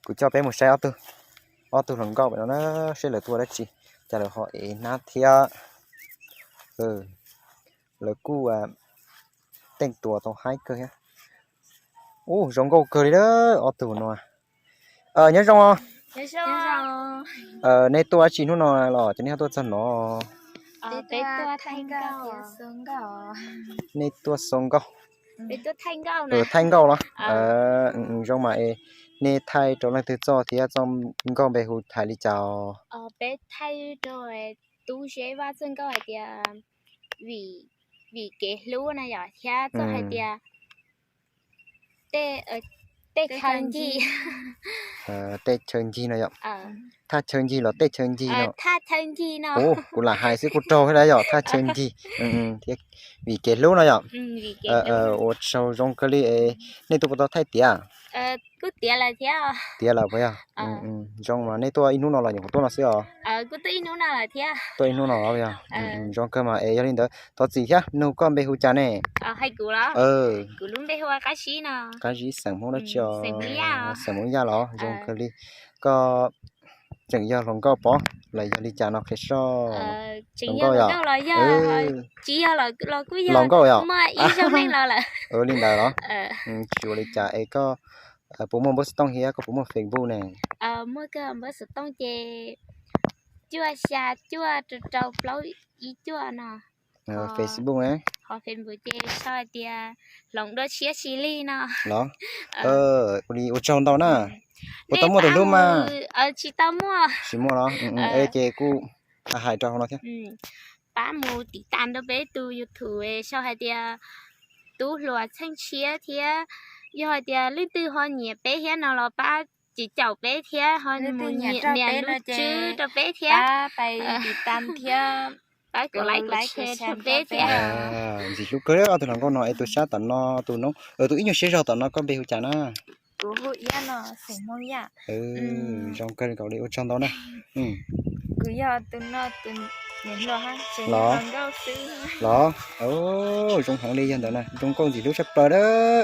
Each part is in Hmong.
Kuv coj peb mus saib ob tug, ob tug hluas nkauj pem no na, seb lawv tuaj dab tsi, cas lawv ho ev hnab thiab. Lawv kuj teej tua tau haib kawg thiab. Ub, zoo nkauj kawg li ob tug no. Nyob zoo os. Nej tuaj dab tsi hnub no los cov nej ho tuaj txog no? Nej tuaj xua nkauj. Thaij nkauj los? Zoo mas es nej thaij rau leej twg txoj thiab txoj nkauj npe hu hais li cas? Peb thaij rau Tub Zeb Vaj txoj nkauj hais tias vim kev hlub no yom, thiab txoj hais tias tej chaw ncig. Tej chaw ncig no yom? Thaj chaw ncig los tej chaw ncig no? Ub, kuv lam hais xwb kuj raug thiab yom, thaj chaw ncig. Thiab vim kev hlub no yom? Ua tsaug zoo kawg li. Nej tuaj puas tau thaij tiav? Tiav lawm puas yog? Zoo mas nej tuaj ib hnub no los nyuam qhuav tuaj no xwb os? Tuaj ib hnub no los yog? Zoo kawg mas es yog li ntawd thov txim thiab, nug koj npe hu cas ne? Qab Zib xeem Hmoob dab tsi os? Xeem Hmoob Yaj los? Zoo kawg li. Koj tseem yog hluas nkauj pov los yog li cas no qhia soj? Hluas nkauj yom? Los nkauj yom? Li ntawd los? Tsis ua li cas es koj puas muaj npawb xov tooj thiab koj puas muaj Facebook ne? Muaj kawg, npawb xov tooj ces cuaj xya cuaj rau rau plaub ib cuaj no. Facebook ne? Hos Facebook ces sau hais tias hloov dua tshiab tsis lig no. Los? Ua li ua tsaug ntau na. Puas tau muaj tus hlub mas? Tsis tau muaj. Tsis muaj los? Ces kuj hais rau hauv no thiab. Pab mus tiv tas rau peb tus YouTube sau hais tias Tub Hluas Txheej Tshiab thiab, yog hais tias leej twg ho nyiam peb thiab no los pab tiv caum peb thiab, ho mus nias lub tswb rau peb thiab, pab like, share rau peb thiab. Ntxim hlub kawg ob tug hluas nkauj no es tus sab tom no, tus ib nyuag siab zog tom no koj npe hu cas na? Zoo kawg nkaus li, ua tsaug ntau na. Los? Los, zoo heev li yog ntawd na, zoo nkauj ntxim hlub tshaj plaws na,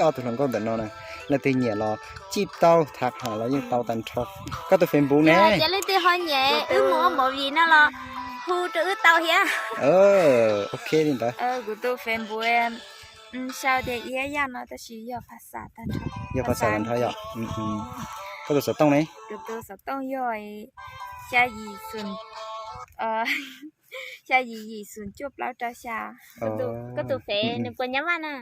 ob tug hluas nkauj ntawm no na. Leej twg nyiam los cij tau, tham hais los yeej tau tag nrho. Koj tus Facebook ne? Leej twg ho nyiam wb mus ua movie no los hu rau wb tau thiab. Ok li ntawd. Kuv tus Facebook sau tias Iab Yaj no tab sis yog phas xas tag nrho. Yog phas xas tag nrho yom? Koj tus xov tooj ne? Kuv tus xov tooj yog xya yim xoom, xya yim yim xoom cuaj plaub rau xya. Koj tus Fev nws puas nyab Vaj na?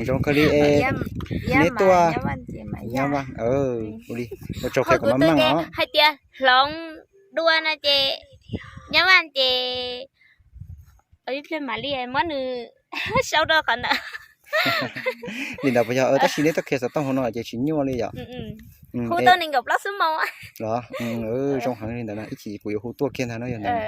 Zoo kawg li es. Neb tuaj nyab Vaj, ua li, ua tsaug qhia kom meej meej os. Hais tias hloov dua no ces nyab Vaj ces ib pliag mam li muab nws sau rau qhov ntawd. Li ntawd puas yog? Tab sis neb tuaj qhia xov tooj hauv no ces tsis nyuaj li yom? Hu tau nees nkaum plaub xuab moos. Los? Zoo heev li ntawd na, ib chim kuv yuav hu tuaj kiag ntag no yog ntawd.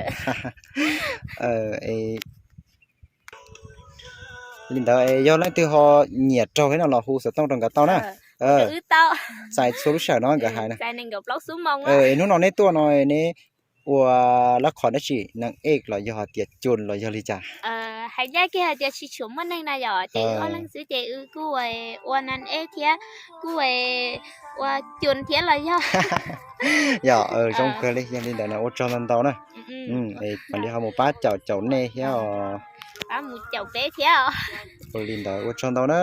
Li ntawd yog leej twg ho nyiam raug thiab no los hu xov tooj rau nkawd tau na. Txais txhua lub sij hawm no nkawd hais na. Es hnub no neb tuaj no neb ua lab qhov dab tsi, neeg ej los yog hais tias cun los yog li cas? Hais ncaj kiag hais tias tsis tshua muaj neeg na yom, ces wb ob leeg xwb ces wb kuj ua neeg ej thiab kuj ua cun thiab los yog. Yog, zoo kawg li, yog li ntawd na ua tsaug ntau ntau na. Mam li ho mus pab caum caum nej thiab os. Pab mus caum peb thiab os. Li ntawd ua tsaug ntau na.